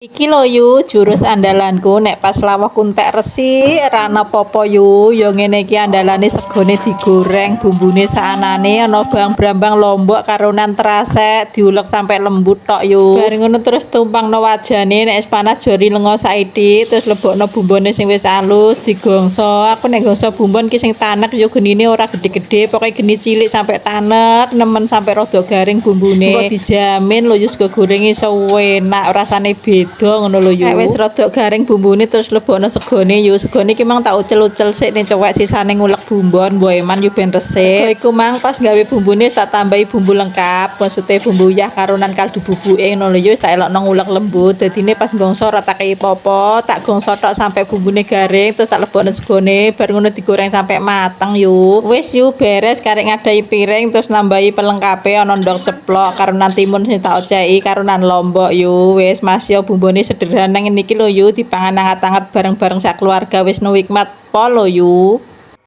Iki lho, Yu, jurus andalanku nek pas lawuhku entek resik ra ana apa-apa, Yu. Ya ngene iki andalane: segone digoreng, bumbune saanane ana bawang, brambang, lombok karonan terasek, diulek sampai lembut tok, Yu. Bareng ngono terus tumpangno wajane, nek wis panas jori lenga saithik, terus lebokno bumbone sing wis alus, digongso. Aku nek gongso bumbon ki sing tanek yo, genine ora gede-gede, pokoke geni cilik sampai tanek, nemen sampai rada garing bumbune. Engko dijamin lho, Yu, sego goreng iso enak, rasane beda ngono lho, Yu. Nek wis rada garing bumbune terus lebokno segone, Yu. Segone iki mang tak ucel-ucel sik ning cowek, sisane ngulek bumbon, mbok eman yu ben resik. Iku mang pas gawe bumbune tak tambahi bumbu lengkap, maksudnya bumbu uyah karonan kaldu bubuke ngono lho, Yu, tak elokno ngulek lembut. Dadine pas gongso ora tak kei popo, tak gongso tok sampai bumbune garing, terus tak lebokno segone, bar ngono digoreng sampai mateng, Yu. Wis, Yu, beres, karek ngadahi piring terus nambahi pelengkape ana ndok ceplok karonan timun sing tak oceki karonan lombok, Yu. Wis, Mas, yo bumbune sederhana ngene iki lho, Yu, dipangan anget-anget bareng-bareng sak keluarga wis nikmat pol lho, Yu.